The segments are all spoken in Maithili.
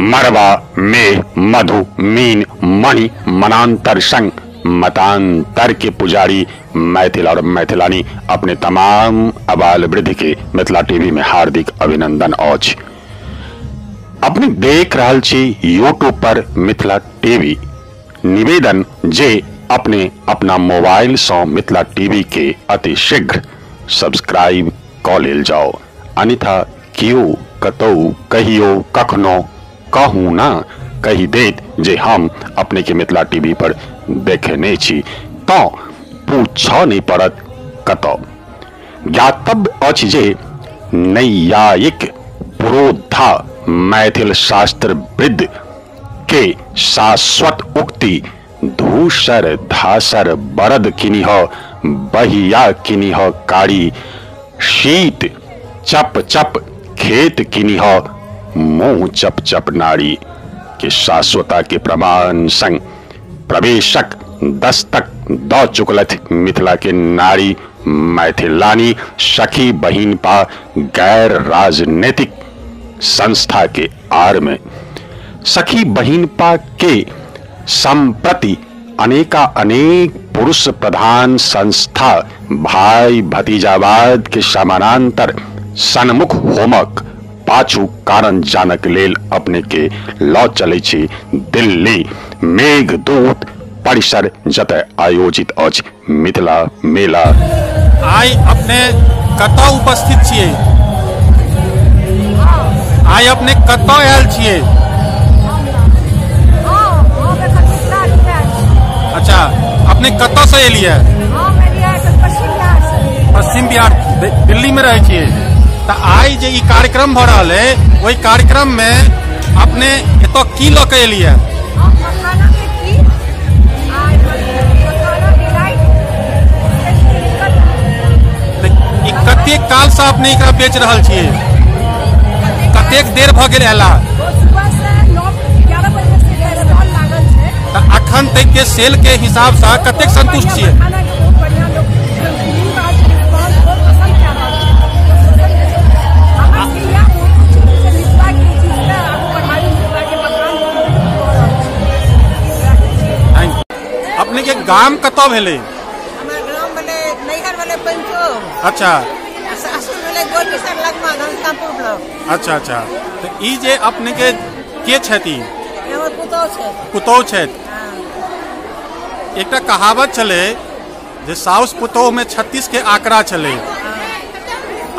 मरवा मेह मधु मीन मणि मनांतर संग मतांतर के पुजारी मैथिल और मैथिलानी अपने तमाम अबाल वृद्ध के मिथिला टीवी में हार्दिक अभिनंदन अछि। अपने देख रहल छी यूट्यूब पर मिथिला टीवी। निवेदन जे अपने अपना मोबाइल से मिथिला टीवी के अति शीघ्र सब्सक्राइब क लेल जाओ, अन्यथा क्यों कतौ कहियो कखनो कहू ना कही देत जे हम अपने के मिथिला टीवी पर देखे छी तो पूछ नहीं पड़त कतौ। ज्ञातव्य अछि जे नैयायिक पुरोधा मैथिल शास्त्र वृद्ध के शाश्वत उक्ति धूसर धासर बरद किनिह बहिया किनिह कारी शीत चप चप खेत किनिह मुंह चप चप नारी के शाश्वता के प्रमाण संग प्रवेशक दस्तक द चुकलथि मिथिला के नारी मैथिलानी सखी बहिनपा गैर राजनीतिक संस्था के आड़ में। सखी बहिनपा के संप्रति अनेका अनेक पुरुष प्रधान संस्था भाई भतीजावाद के समानांतर सन्मुख होमक पाछू कारण जानक लेल अपने के ल चलै छी दिल्ली मेघदूत परिसर जतय आयोजित अछि मिथिला मेला। आइ अपने कतऽ उपस्थित छियै? आइ अपने कतऽ आयल छियै? अच्छा, अपने कतऽ से एलियै? पश्चिम बिहार, दिल्ली में रहै छियै। तऽ आइ जे ई कार्यक्रम भऽ रहल है ओहि कार्यक्रम में अपने एतऽ की लऽ के एलियै? कतेक काल से अपने एकरा बेच रहल छियै? कतेक देर भऽ गेल अयला? तऽ अखन तक के सेल के हिसाब से कतेक संतुष्ट छियै? अपने के गाम कतऽ भेलै? हमर गाम भेलै नैहर भेलै पंचो। अच्छा। सासुर भेलै गोलकिशोर लगमा घनश्यामपुर ब्लॉक। अच्छा अच्छा, तऽ ई जे अपने के छथि? हमर पुतोहु छथि। पुतोहु छथि। एकटा कहावत छलै जे साउस पुतोहु में 36 के आंकड़ा छलै।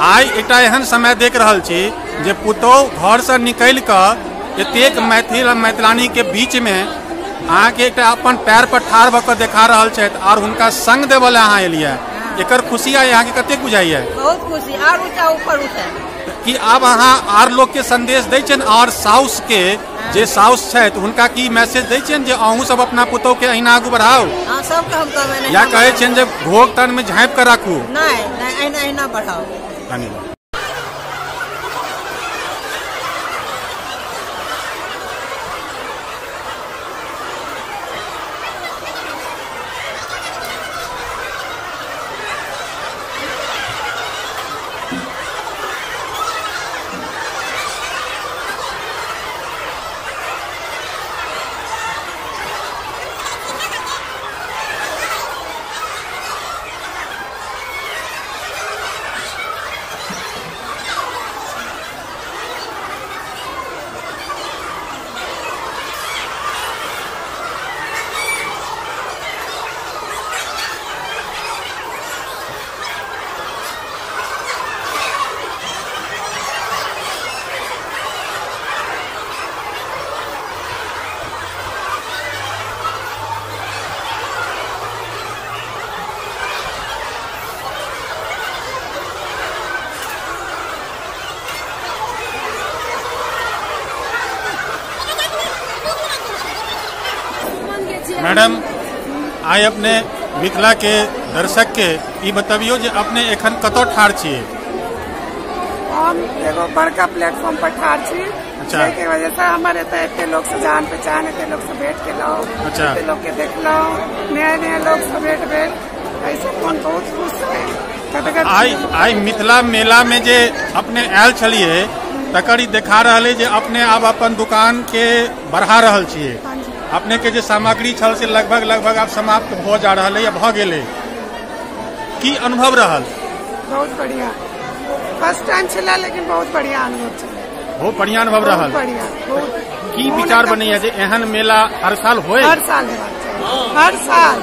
आइ एकटा एहन समय देख रहल छी जे पुतोहु घर से निकलि कऽ एतेक मैथिल आ मैथिलानी के बीच में अहाँके एकटा अपन पैर पर ठाढ़ भऽ कऽ देखा रहल छथि और हुनका संग देबऽ लए अहाँ एलियै, एकर खुशी आइ अहाँके कतेक बुझाइया? बहुत खुशी, आर ऊँचा ऊपर उठे। कि आब अहाँ आर लोग के संदेश दै छियनि और साउस के जे साउस छथि हुनका की मैसेज दै छियनि जे अहूँ सब अपना पुतोहु के अहिना आगू बढ़ाउ? हाँ, सबके हम कहबै। या कहै छियनि जे घोघ तन में झाँपि कऽ राखू? नहीं नहीं, अहिना अहिना बढ़ाउ। धन्यवाद। मैडम, आइ अपने मिथिला के दर्शक के ई बतबियो जे अपने एखन कतऽ ठाढ़ छियै? हम एगो बड़का प्लेटफॉर्म पर ठाढ़ छी। अच्छा। जाहिके वजह से हमर एतऽ एते लोग से जान पहचान, एते लोग से भेंट केलहुँ। अच्छा। एते लोग के देखलहुँ, नया नया लोग से भेंट भेल, ऐसे मन बहुत खुश है। आइ मिथिला मेला में जे अपने आयल छलियै तकर ई देखा रहल है जे अपने आब अपन दुकान के बढ़ा रहल छियै। अपने के जे सामग्री छल से लगभग लगभग आब समाप्त भऽ जा रहल है या भऽ गेलै। की अनुभव रहल? बहुत बढ़िया, फर्स्ट टाइम छलै लेकिन बहुत बढ़िया अनुभव छलै। बहुत बढ़िया अनुभव रहल। बढ़िया। की विचार बनैया जे एहन मेला हर साल होय? हर साल हेबाक चाही, हर साल।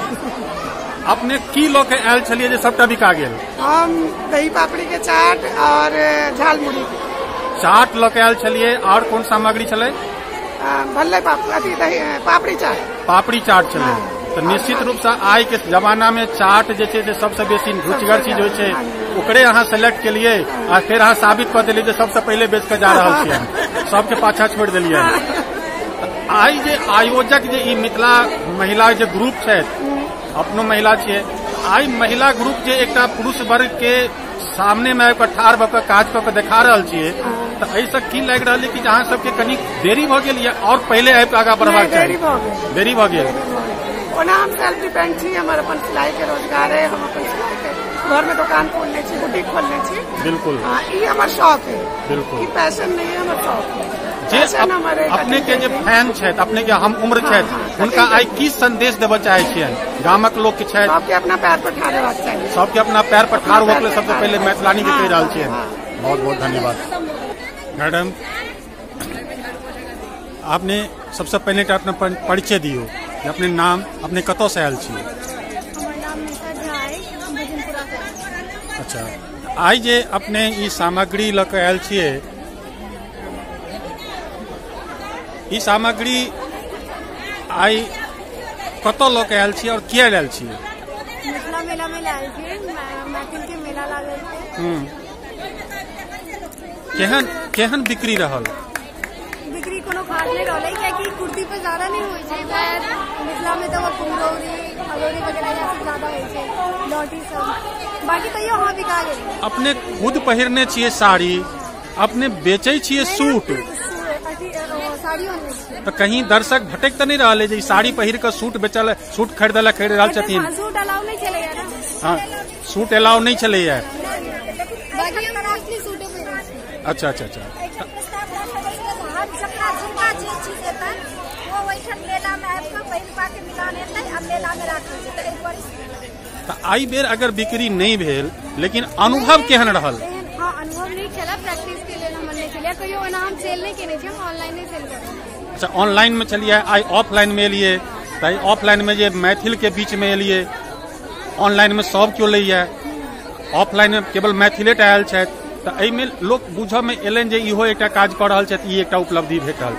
अपने की लऽ के आयल छलियै जे सबटा बिका गेल? हम दही पापड़ी के चाट और झालमुड़ी चाट लऽ के आयल छलियै। और कोन सामग्री छलै? भल्ले अथी दही पापड़ी चाट। पापड़ी चाट छलै। तऽ निश्चित रूप से आइ के जमाना में चाट जे छै से सबसे बेसी रुचिगर चीज होइ छै, ओकरे अहाँ सेलेक्ट केलियै आ फेर अहाँ साबित कऽ देलियै जे सबसे पहिले बेच कऽ जा रहल छियै, सबके पाछा छोड़ि देलियै। आइ जे आयोजक जे ई मिथिला महिला जे ग्रुप छथि, अपनो महिला छियै, आइ महिला ग्रुप जे एकटा पुरुष वर्ग के सामने में आबि कऽ ठाढ़ भऽ कऽ काज कऽ के देखा रहल छियै, तऽ एहिसँ की लागि रहल है कि अहाँ सबके कनि देरी भऽ गेल या और पहिले आबि कऽ आगाँ बढ़बाक चाही? देरी भऽ गेल। ओना हम सेल्फ डिपेंड छी, हमर अपन सिलाई के रोजगार है, हम अपन सिलाई के घर में दुकान खोलने छी, बुटीक खोलने छी। बिल्कुल। हाँ, ई हमर शौक है। बिल्कुल। ई पैशन नहीं है, हमर शौक है। जे अपने के जे फैन छथि, अपने के हम उम्र छथि, हुनका आइ की संदेश देबऽ चाहै छियनि? गामक लोक के छथि, सबके अपना पैर पर ठाढ़ हेबाक चाही। सबके अपना पैर पर ठाढ़ होबऽ के लेल सबसे पहिले मैथिलानी के कहि रहल छियनि। बहुत बहुत धन्यवाद मैडम। आपने सबसे पहिले अपना परिचय दियौ, अपने नाम, अपने कतऽ से आयल छी? हमर नाम निशा झा अछि, हम भजनपुरा से आयल छी। अच्छा, आइ जे अपने ई सामग्री लऽ कऽ आयल छियै, ई सामग्री आइ कतऽ लऽ कऽ आयल छियै और किया आयल छियै? मिथिला मेला में आयल छियै, मैथिल के मेला लागल छै। केहन केहन बिक्री रहल? बिक्री कोनो खास नहीं रहलै, कियाकि कुर्ती पर ज्यादा नहीं होइ छै। मिथिला में तऽ कुम्हरौरी अदौरी वगैरह इएह सब ज्यादा होइ छै, लौटी सब। बाकी तैयो हाँ बिका गेल। अपने खुद पहिरने छियै साड़ी, अपने बेचै छियै सूट? साड़ी छियै। तऽ कहीं दर्शक भटक तऽ नहि रहल है जे साड़ी पहिर कऽ सूट बेचल, सूट खरीदल खरीद रहल छथिन? सूट अलाउ नहीं छलैया ना। हाँ, सूट अलाउ नहीं छलैया। बाकी हम मोस्टली सूटे पहिरै छियै। अच्छा अच्छा अच्छा। तऽ आई बेर अगर बिक्री नहीं भेल लेकिन अनुभव केहन रहल? हाँ, अनुभव नीक छलै। प्रैक्टिस के लेल हम नहि छलियै, कहियो ओना हम सेल नहि केने छियै, हम ऑनलाइने सेल करै छियै। अच्छा, ऑनलाइन में छलियै, आइ ऑफलाइन में एलियै, तऽ ऑफलाइन में जे मैथिल के बीच में एलियै, ऑनलाइन में सब केओ लैया, ऑफलाइन में केवल मैथिले टा आयल छथि, तऽ एहिमे लोक बुझऽ में एलनि जे इहो एकटा काज कऽ रहल छथि, ई एकटा उपलब्धि भेटल।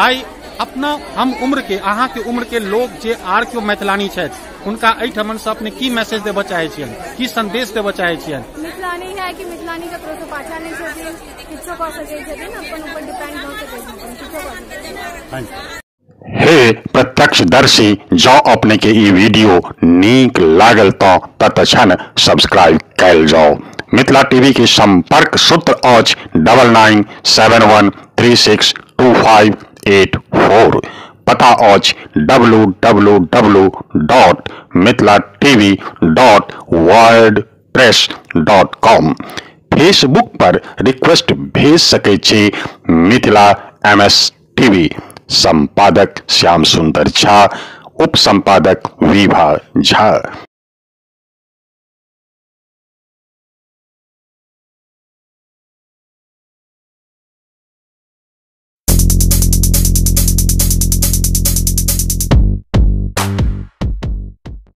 आइ अपना हम उम्र के, अहाँ के उम्र के लोक जे आर केओ मैथिलानी छथि, हुनका एहिठाम से अपने की मैसेज देबऽ चाहै छियनि, की संदेश देबऽ चाहै छियनि? मिथिलानी है कि मिथिलानी ककरो से पाछा नहि छथिन, किछो कऽ सकै छथिन, अपन ऊपर डिपेंड भऽ सकै छथिन, किछो कऽ सकै छथिन। हे प्रत्यक्षदर्शी, जँ अपने के ई वीडियो नीक लागल तऽ तत्क्षण सब्सक्राइब कयल जाओ। मिथिला टीवी के संपर्क सूत्र अछि 9971 36 25 84। पता अछि www.mithilatv.wordpress.com। Facebook पर रिक्वेस्ट भेज सकै छी मिथिला MS TV। संपादक श्याम सुंदर झा, उप संपादक विभा झा।